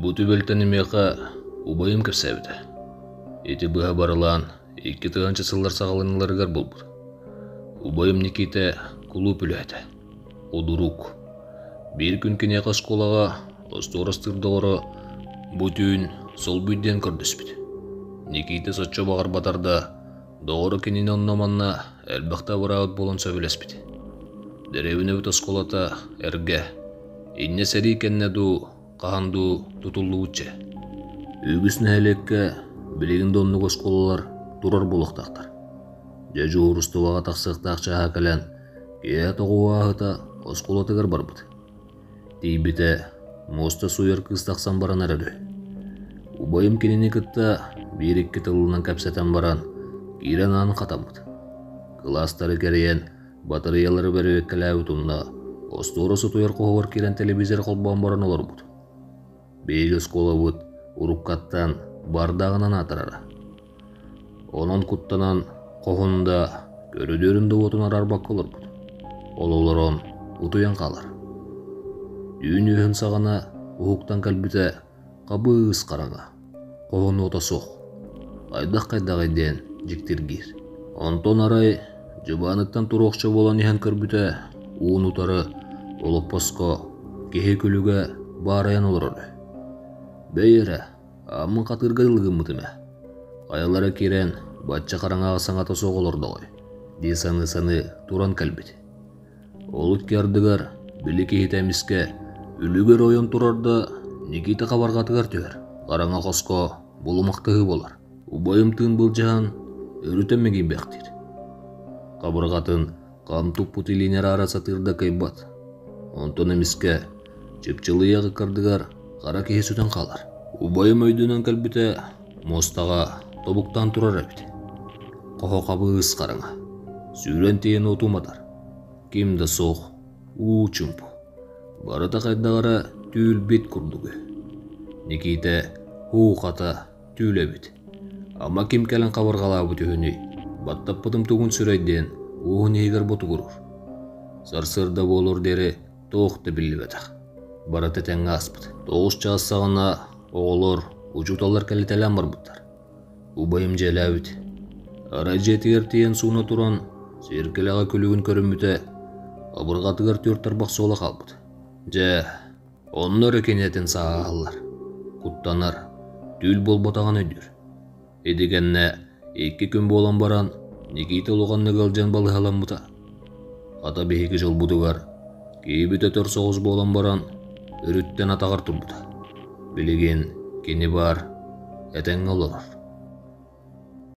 Бу түбэлтэни миэхэ убайым кэпсээбитэ. Ити быһа барылаан 2000 сыллар саҕаланыыларыгар буолбут. Убайым Никита кулууп үлэһитэ, удурук. Биир күн киниэхэ оскуолаҕа остуорастыыр доҕоро бу түүн солбуй диэн көрдөспүт. Никита соччо баҕарбатар да, доҕоро кинини онно-манна элбэхтэ абыраабыт буолан сөбүлэспит. Дэриэбинэбит оскуолата эргэ, инньэ сэрии кэннэ дуу, хаһан дуу тутуллубутча. Үгүс нэһилиэккэ билигин да оннук оскуолалар турар буолуохтаахтар. Дьэ дьуһуурустубаҕа тахсыахтаах чааһа кэлэн, киэһэ тоҕуһааһыта оскуолатыгар барбыт. Тиийбитэ, муоста сууйар кыыс тахсан баран эрэр үһү. Убайым кинини кытта биир-икки тылынан кэпсэтэн баран, киирэн аан хатаммыт. Кылаастары кэрийэн, батарыйалары бэрэбиэркэлээбит уонна остуорас утуйар хоһугар киирэн телевизор холбоон баран олорбут. Биһиги оскуолабыт уруккаттан бардааҕынан аатырара. Онон куттанан хоһун да, көрүдүөрүн да уотун араарбакка олорбут. Ол олорон утуйан хаалар. Түүн үөһүн саҕана уһуктан кэлбитэ хабыс хараҥа, хоһун уота суох. Хайдах-хайдаҕый диэн дьиктиргиир. Онтон арай дьыбааныттан туруохча буолан иһэн көрбүтэ, уун утары олоппоско киһи күлүгэ баарайан олорор үһү. Бэй эрэ, Ааммын хатыырга дылы гыммытым ээ. Хайалара киирэн, бачча хараҥаҕа саҥата суох олордоҕой дии саныы-саныы туран кэлбит. Ол икки ардыгар били киһитэ эмискэ үлүгэр ойон турар да Никита хабарҕатыгар түһэр. Хараҥа хоско булумахтаһыы буолар. Убайым тыын былдьаһан өрүтэ мэгийбэхтиир. Хабырҕатын хам туппут илиини араара сатыыр да кыайбат. Онтон эмискэ чыпчылыйах ыккардыгар хара киһи сүтэн хаалар. Убайым өйдөнөн кэлбитэ муостаҕа тобуктаан турар эбит. Хоһо хабыс хараҥа. Сүүрэн тиийэн уоту уматар. Ким да суох, уу чуумпу. Барыта хайдах эрэ түүл-бит курдук үһү. Никиитэ һуу хата түүл эбит. Ама ким кэлэн хабырҕалаабыт үһүнүй, баттаппытым тугун сүрэй диэн уоһун иһигэр ботугуруур. Сарсыарда буолуор диэри туох да биллибэтэх. Барыта тэҥҥэ ааспыт. 9 чаас саҕана оҕолор, учууталлар кэлитэлээн барбыттар. Убайым дьиэлээбит. Арай дьиэтигэр тиийэн сууна туран, сиэркилэҕэ күлүгүн көрүммүтэ, абырҕатыгар түөрт тарбах суола хаалбыт. Дьэ, онно эрэ киниэтин сааһыллар, куттанар, түүл буолбатаҕын өйдүүр. Ити кэннэ икки күн буолан баран Никита улаханнык ыалдьан балыыһаламмыта. Хата биһиги дьолбутугар киһибит өтөр соҕус буолан баран өрүттэн атаҕар турбута. Билигин кини баар, этэҥҥэ олорор.